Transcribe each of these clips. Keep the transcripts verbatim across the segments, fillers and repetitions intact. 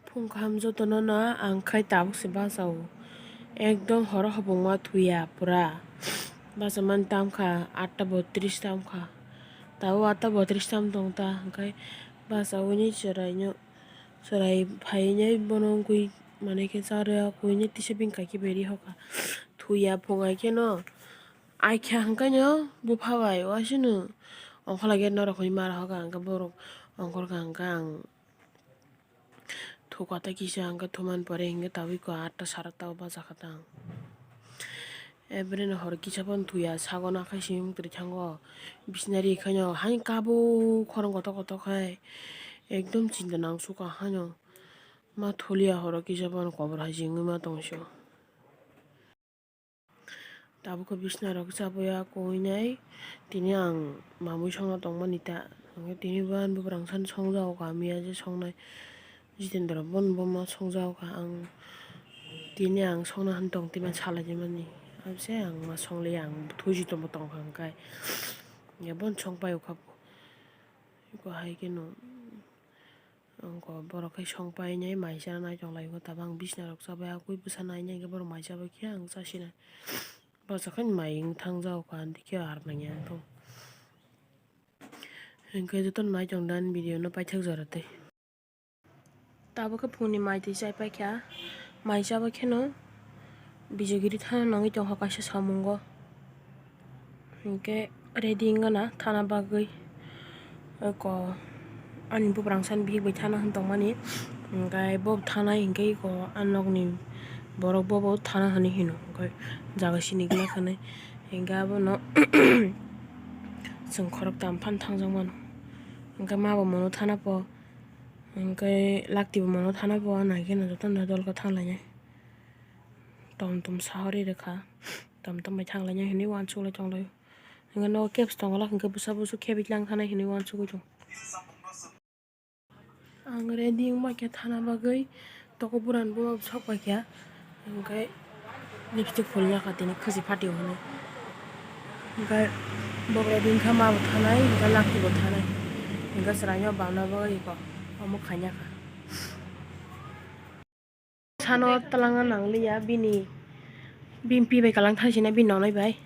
Phung kaham jotono no ang khai tabuk se bachao. Ekdom horo hopongma thuya pura. Bachamani tamkha atta botris tamkha. Tabuk atta botris tam tong ta, hwnkhe bachaui ni chwraino, chwrai phainai bono wngwi manwi khe charwya, kuinai tisa bini kaki beri hoka. Thuya phung hai kheno, aikha hwnkhe no bupha bai uasino ongkhorlai khe norok hinwi ma rohorkha, hwnkhe borok ongkhorkha hwnkhe ang Thuka tei kisa hwnkhe thuman pore hwnkhe tabuk ko atta sara tao bacha kha tang. Ebrini hor kisa phano thuya sago nakhai simi wng twi thango. Bisnari khaino haino kabuk khorang kotor kotor khai ekdom chinta nangsukha haino. Ma thulia horo kisa phano kobor hai se wngwi ma tongso. Tabuk khe bisna rok chabuya kuinai, tini ang mamui songna tongmani ta, hwnkhe tini bo ani buprang sani songjago kha, miya je songnai Jitendra bono bo ma songjago kha, ang tini ang songna han tong twi ma salai mani, abse ang ma songliya, ang thuji tongma tong kha hwnkhe, ya bono song pai kha bo, eko hai kheno. Ang kok borok khe song painai mai chana nai tong lai o, tabuk ang bisna rok chabai, akui bwsa nainai hwnkhe borok mai chabai khe ang chasinai. Bwsa khe mai wng thang jao kha, ang dikhe ar nangya ang tong. Hwnkhe jotono nai tong dan video no paithak jora tei. Tabuk khe phungni mai twi chai paikha, mai chabai kheno. Bijagiri thana nangwi tongkha kaisa samungo. Hinkhe ready wngna thana bagwi. Eko ani buprang sani bihik bai thana hwn tongmani. Hinkhe bo thanai hinkhe eko ani nokni borok bobo thana hwnwi hino. Hinkhe jaga sini glak hwnwi. Hinkhe abono chwng khoroktham phano thangjak mano. Hinkhe mabo mono thana po. Hinkhe laktibo mono thana po. Ano haikhe no jotono dol khe thanglainai. Tom tom sahori rwkha. Tom tom bai thanglainai hinwi uansuk lai tonglaio. Hinkhe nogo kebs tongo, hinkhe bwsa bwswk khebi tlang thanai hinwi uansugwi tongo. Ang ready wngma khe thana bagwi toko burani buma bo sok paikha. Hinkhe lipstick phulya kha tini khwsi phatio hinwi. Hinkhe bok ready wngkha, ma bo thanai, hinkhe lakti bo thanai. Hinkhe chwraino bamna bagwi eko omo khaina kha. Sano twlangna nangliya bini, bini pi bai kalang thangsinai bini nonai bai.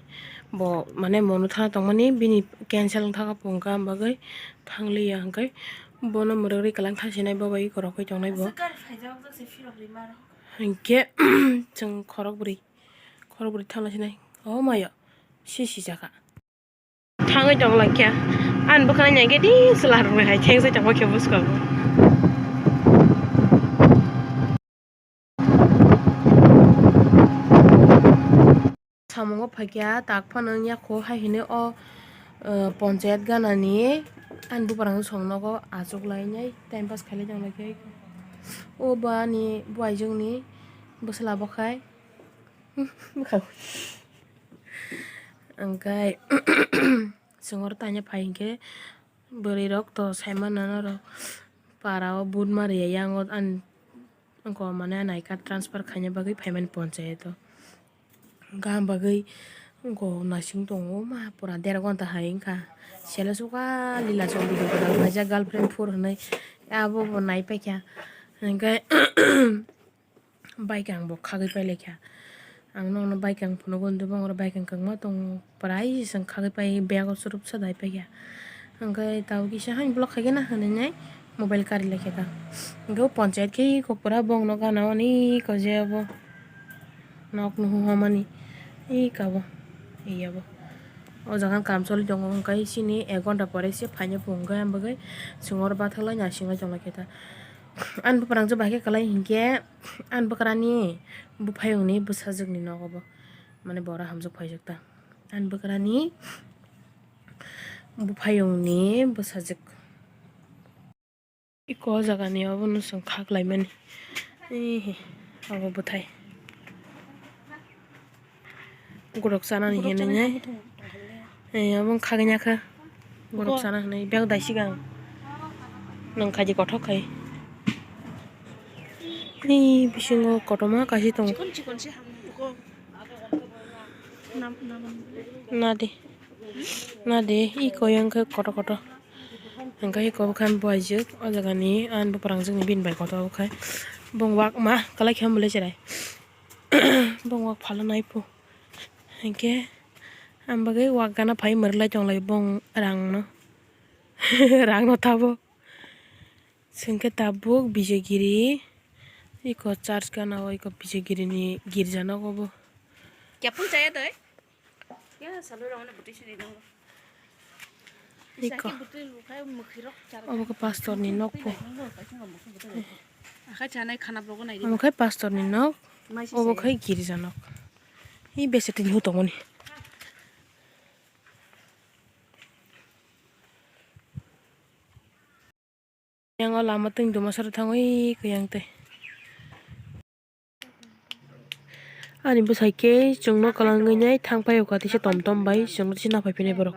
Bo mane mono thana tongmani bini cancel wngthaka pungka, ang bagwi thangliya hwnkhe bono mwrwk rwi kalang thangsinai bo bai eko rokoi tongnai bo. Hinkhe chwng khorok bwrwi, khorok bwrwi thanglasinai. O mayo sisi jaka. Thangwi tong lai khe. Ani bwkhano nai khe di chwla rwngwi hai thengsa tongma khe bwskango. Samungo phaikha tak phano wngya kho hai hinwi o, eh, ponchayat ganani ani buprang song nogo achuk lainai time pass khailai tong lai khe. O bo ani buaijwkni bwsla bo khai. Hwnkhe chwng oro tanya phai hinkhe bwrwi rok to saimano norok para o vote ma rwya yang o ani wngkha mane ani I card transfer khaina bagwi phaimani ponchayat o. Hwnkhe ang bagwi wngkha naising tongo ma pura der ghonta hai wngkha sele sukha lila chong video kwtal kaijak girlfriend phur hinwi abo bo naipaikha hwnkhe. Bike ang bo khagwi pai laikha. Ang nokno bike ang phunugo, hwnkhe bongni bike ang kwbangma tongo, prai se chwng khagwi pai bag o swrwpsa dai paikha. Hwnkhe tabuk kisa haino block khaikhe na hinwi mobile kari laikha ta. Hwnkhe o ponchayat khe eko pura bongno gana o ani eko je obo nok nuhumani eka bo, eya bo. O jaga kaam choli tongo, hwnkhe chini ek ghonta pore se phaina phunukgwi ang bagwi chwng oro bathak lai naising lai tong laikha ta. Ani buprang je bahai khe kwlai hinkhe. Ani bwkrani buphayungni bwsajwkni nogo bo, mane bora hamjwk phaijak ta. Ani bwkrani buphayungni bwsajwk. Eko o jagani obono chwng khak laimani. Ehe, obo bwthai. Gorok chanani hinwi nai. Eh, obo wng khagwi nyakha. Gorok chana hinwi bag daisik ang. Nang khaidi kothok khai. Ni bisingo kotorma kaisa tongo. Nadi. Nadi, eko yang khe kotor kotor. Hwnkhe eko bwkha buaijwk o jagani, ani bwprangjwkni bini bai kotor bwkha. Bong wak ma kwlai khe bwlai cherai. Bong wak phalo nai phu. Hinkhe ang bagwi wak gana phai mwrwklai tonglai bong rangno. Rangno tabuk. Chwng khe tabuk Bijayagiri. Eko church gana o eko Bijayagiri ni girja nogo bo. Kya phun chaya doi? Ya, salo rong na bwtwi sini nango. Iko. Isa ke bwtwi lukhai mwkhirok char. Obo khe pastor ni nok pho. Akhai chanai khana blogo nai. Obo khe pastor ni nok. Maisi obo se. Khai girja nok. Hi bese tin hu tongmani. Yang o lama teng duma sara thangwi khe yang tei. Ani bwsai khe chwngno kwlangwi nai thang paio kha tisa tom tom bai chwngno tisa naphai phinai borok.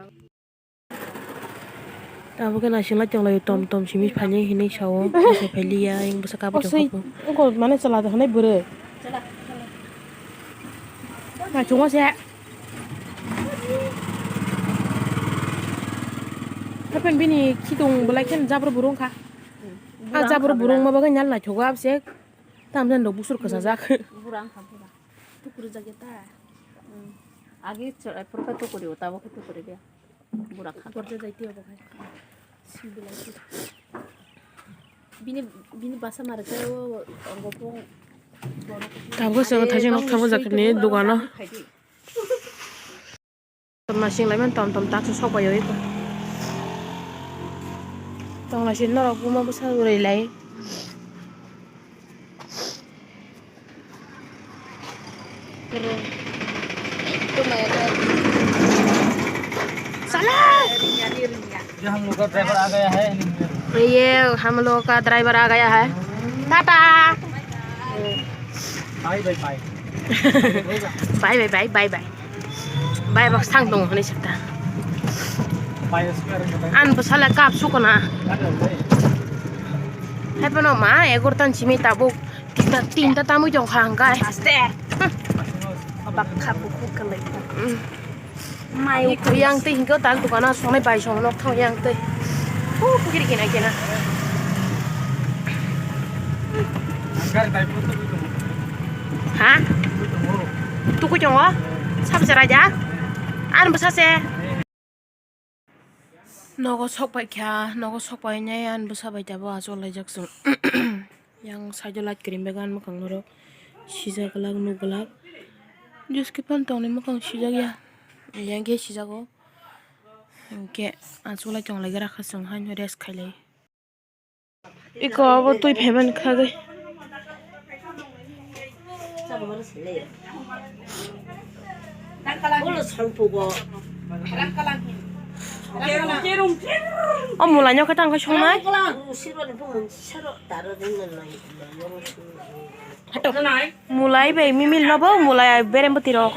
Tabuk khe naising lai tong laio tom tom simi phainai hinwi sao bwsai phailiya yang bwsa kabui tong kha. Ongko mane chwla da hinwi bwrwi. Naithok se. Hapen bini khitung belai khe jabra burung kha. A jabra burung ma bagwi nyal naithogo abse. Tam jan rok busur kwchajak. Bura wngkha bura. Tukuri jagya ta. Agi chwrai phuru khe tukuri o, tabuk khe tukuri ya. Bura kha. Gorja jai tei obo khai. Sim belai khe. Bini, bini basa mare khe o tongo bong. Tabuk chwng thaising nok thango jakni dogano. Tongnaising lai mani tom tom taksa sok bai oi. Tongnaising norok buma bwsa uri lai. ये हम लोग का ड्राइवर आ गया है। ये हम लोग का ड्राइवर आ गया है। Tata. Bye bye bye. Bye bye bye bye bye. Bai bak sang tongo hinwi sakha. Ani bwsala cup sukona. Haiphano ma egarota ni simi tabuk tinta, tinta tamwi tongkha hwnkhe. Aste. Bak kha bukhuk kwlai. Mai yang tei hinkhe tal dukano songnai bai song nok thang yang tei. Hu kiri kina kina. Ha? Tukui tongo? Sabo se raida? Ani bwsa se. Nogo sok pai kha, nogo sok pai nai ani bwsa bai tabuk achuk laijak chwng. Yang side o light kwrwi bag ani mwkhang norok sijak glak nuk glak. Juice khe phano tongni mwkhang sijak ya. Yang khe sijago. Hinkhe achuk lai tong lai gra kha chwng haino rest khai lai. Iko abo twi phaimani khagwi. O mulai no khe tang khe songnai. Mulai bai mimil no bo mulai berem bwtwi rok.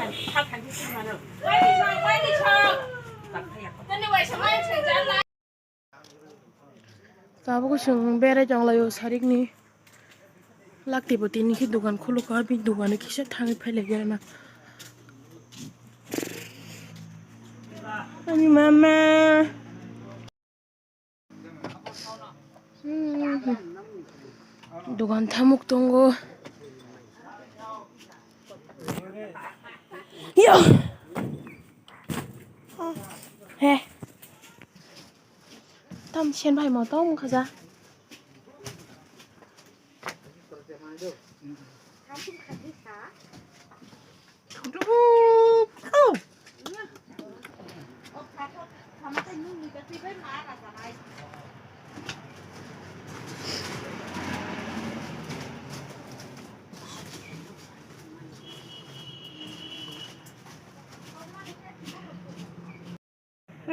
Tabuk chwng berai tong laio sarikni. Lakti bo tini khe dogan khulukha, bini dogano kisa thangwi phailaikha na. Ani mama. Hmm. Dogan thamuk tongo. Yo. He. Tam sen bai mo tong khaja.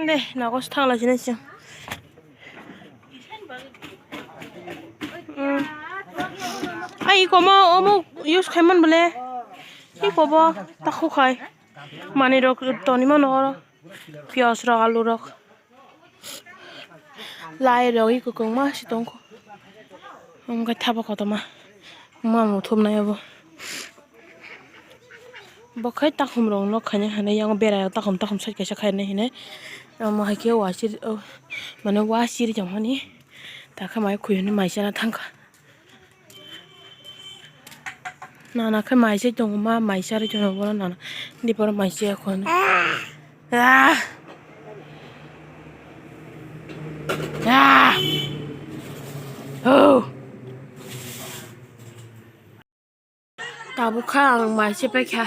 De, nogo se thang lai sini chwng. Hmm. Ai, iko mo, omo use khai man bole. Iko bo, takhuk khai. Mani rok toni mano oro. Piyaj rok, alu rok. Lai rok iko kwbangma se tongkho. Omo khe thapa kotorma. Mamung thumnai obo. Bo khai takhum rok nok khaina hinwi yang berai takhum takhum side kaisa khaina hinwi Omo hai khe wasir, oh, mane wasir tongmani. Takha mai khuyuni maisana thangkha. Nana khe maisai tongo ma, maisari tongo bono nana. Diporo maisai khon. Ah! Ah! Oh! Tabuk kha ang mai se paikha.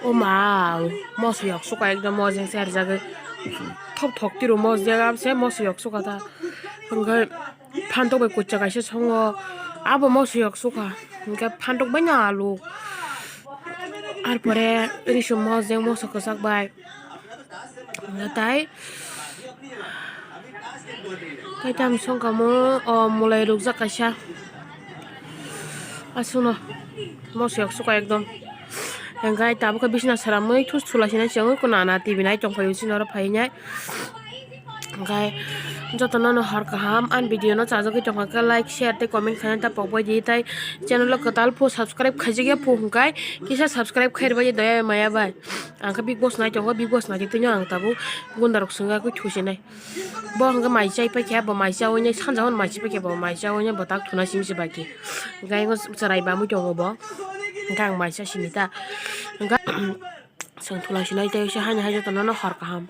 O ma, moso yok suka ekdom mojeng se arjagwi. Thok thok tiro mojeng am se moso yok suka ta. Hwnkhe phantok bai kuchuk kaisa songo. Abo moso yok suka. Hwnkhe phantok bai no alu. Arpore risu mojeng moso kwchak bai. Tai, tai tam songkamo, o, mulai rukjak kaisa. Asuno, moso yok suka ekdom. Hwnkhe tabuk khe bisina seramwi thus thula sinai se wngwi kunana T V nai tongphai sini oro phainai. Hwnkhe jotono no hor kaham, ani video no chajagwi tongkha khe like, share tei comment khaina ta pokbai di, tai channel o kwtal phu subscribe khaijak ya phu hwnkhe kisa subscribe khairwbai doya maya bai. Ang khe Big Boss nai tongo, Big Boss nai twi no ang tabuk gunda rok swngya khe thusinai. Bo hwnkhe mai chai paikha, bo mai chawi nai sanja hwn mai chai paikha, bo mai chawi nai bo tak thuna simi se bai khe. Hwnkhe ang chwrai bamwi tongo bo. Hwnkhe ang mai cha sini ta. Hwnkhe chwng thula sinai tei se hani hai jotono no hor kaham.